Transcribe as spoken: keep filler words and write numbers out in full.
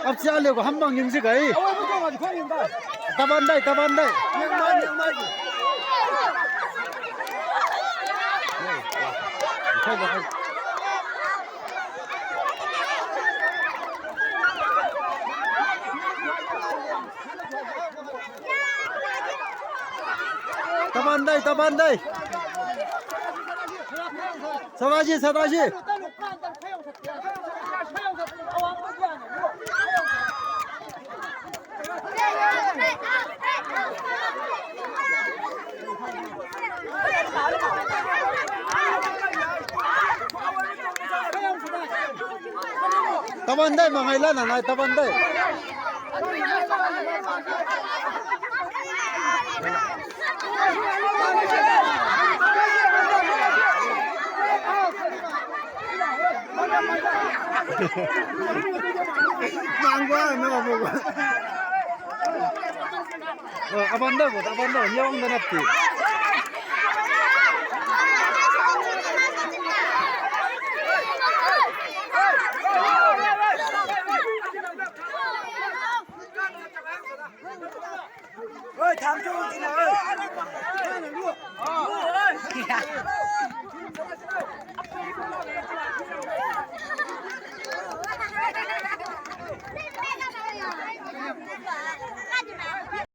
Apsi ale ko hambang yungsi kai. Taban dai, taban dai. Taban dai, taban dai. Sadaji, sadaji. Taban dai, mangai la nanai, taban dai. Mangwa, no, mangwa. Oh, abang dai, abang dai, nyawang dana ti.